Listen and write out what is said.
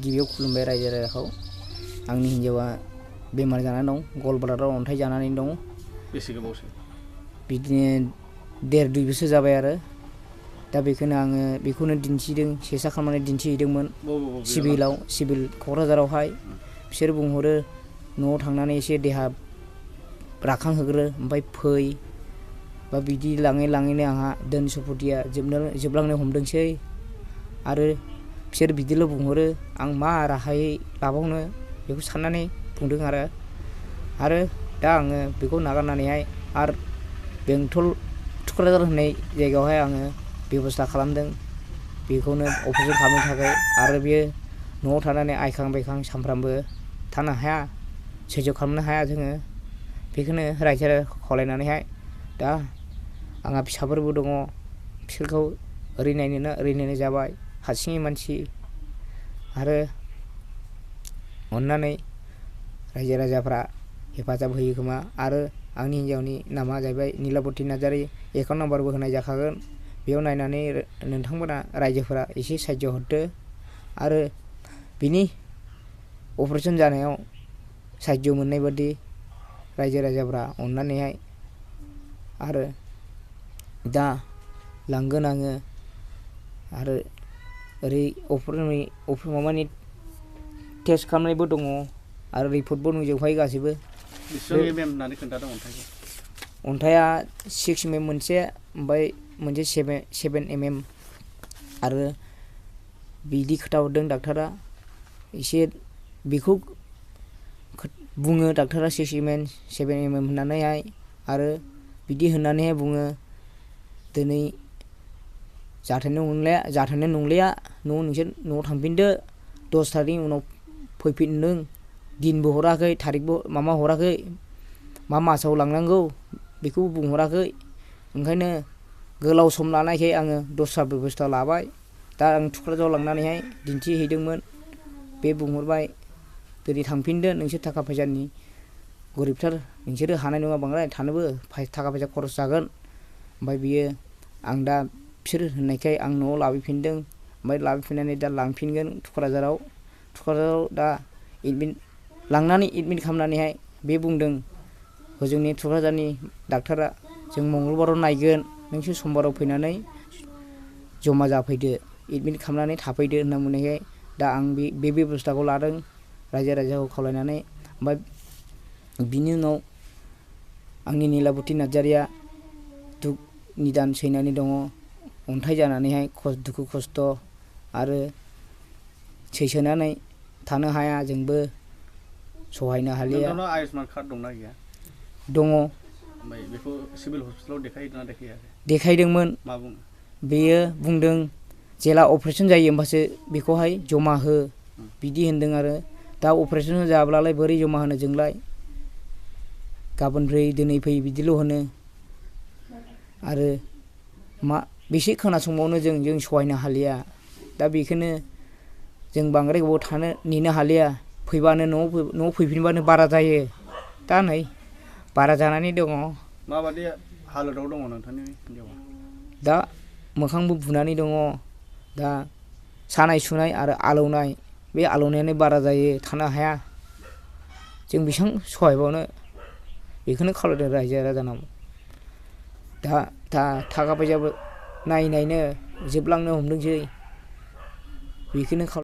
गिबियाव खुलुमबाय रायजो राजाखौ। आंनि हिन्जावा बेमार जानानै दं, गलब्लादाराव अन्थाइ जानानै दं। बेसे गोबावसो? बिदिनो 1.5-2 बोसोर जाबाय आरो दा बेखौनो दिन्थिदों, सेसा खालामनानै दिन्थिहैदोंमोन सिभिल क'क्राझारावहाय। बिसोर बुंहरो न'आव थांनानै एसे देहा राखांहोग्रो ओमफ्राय फै। बा बिदि लाङै लाङैनो आंहा धोन सम्पतिया जोबलांनो हमदोंसै। आरो बिसोर बिदिल' बुंहरो, आं मा राहायै लाबावनो बेखौ साननानै बुंदों आरो दा आङो बेखौ नागारनानैहाय आरो बेंटल थुक्राझार होननाय जायगायावहाय आङो बेब'स्था खालामदों। बेखौनो अपारेसन खालामनो थाखाय। आरो बियो न'आव थानानै आइखां बायखां सानफ्रामबो थानो हाया, सैज्य खालामनो हाया जोङो। बेखौनो रायजो राजाखौ खावलायनानैहाय दा आंहा फिसाफोरबो दङ, बिसोरखौ ओरै नायनो जाबाय, हारसिङै मानसि। आरो अननानै रायजो राजाफ्रा हेफाजाब होयो खोमा। आरो आंनि हिन्जावनि नामा जाहैबाय निलाबती नार्जारी, एकाउन्ट नाम्बारबो होनाय जाखागोन। बेयाव नायनानै नोंथांमोना रायजोफोरा एसे साहाय्य हरदो। आरो बिनि अपारेसन जानायाव साहाय्य मोननाय बादि रायजो राजाफ्रा अननानैहाय। आरो दा लांगोन आङो। आरो ओरै माबानि टेस्ट खालामनायबो दङ आरो रिपर्टबो नुजोबखायो गासैबो। बेसेबां MM होननानै खोन्थादों अन्थाइखौ? अन्थाइआ 6 mm मोनसे, ओमफ्राय मोनसे 7 mm। आरो बिदि खोथाहरदों डाक्टारा। एसे बेखौ बुङो डाक्टारा 6 mm 7 mm होननानैहाय। आरो बिदि होननानैहाय बुङो दिनै जाथारनाय नंलिया, नोंसोर न'आव थांफिनदो, 10 थारिखनि उनाव फैफिनदों। दिनबो हराखै, थारिखबो हराखै, मा मासाव लांनांगौ बेखौबो बुंहराखै। ओंखायनो गोलाव सम लानायखाय आङो दस्रा बेब'स्था लाबाय। दा आं थुक्राझाराव लांनानैहाय दिन्थिहैदोंमोन। बे बुंहरबाय दिनै थांफिनदो, नोंसोर थाखा फैसानि गरिबथार, नोंसोरो हानाय नङा बांद्राय थानोबो, थाखा फैसा खरस जागोन। ओमफ्राय बियो आं दा बिसोर होननायखाय आं न'आव लाबोफिनदों। ओमफ्राय लाबोफिननानै दा लांफिनगोन थुक्राझाराव दा लांनानै एडमिट खालामनानैहाय बे बुंदों हजोंनि थुक्राझारनि डाक्टारा, जों मंगलबाराव नायगोन, नोंसोर समबाराव फैनानै जमा जाफैदो, एडमिट खालामनानै थाफैदो होनना बुंनायखाय दा आं बे बेब'स्थाखौ लादों रायजो राजाखौ खावलायनानै। ओमफ्राय बिनि उनाव आंनि निलाबती नार्जारीया निदान सैनानै दङ, अन्थाइ जानानैहाय दुखु खस्थ'। आरो सैसोनानै थानो हाया, जोंबो सहायनो हालिया। नोंथांनाव आयुष्मान कार्ड दंना गैया? दङ। ओमफ्राय बेखौ सिभिल हस्पिटालाव देखायहैदोंना देखायहैयाखै? देखायदोंमोन। मा बुङो? बेयो बुंदों जेला अपारेसन जायो होमबासो बेखौहाय जमा हो बिदि होनदों। आरो दा अपारेसन जाब्लालाय बोरै जमा होनो जोंलाय, गाबोन फै दिनै फै बिदिल' होनो। आरो बेसे खोनासंबावनो जों सहायनो हालिया। दा बेखौनो जों बांद्राय गोबाव नेनो हालिया। फैबानो न'आव फैफिनबानो बारा जायो। दा नै बारा जानानै दङ। माबादि हालोदाव दङ नोंथांनि हिन्जावा? दा मोखांबो बुनानै दङ। दा सानाय सुनाय आरो आलौनाय, बे आलौनायानो बारा जायो, थानो हाया। जों बेसेबां सहायबावनो, बेखौनो खावलायदों रायजो राजानाव। दा थाखा फैसाबो नायनो जोबलांनो हमदोंसै, बेखौनो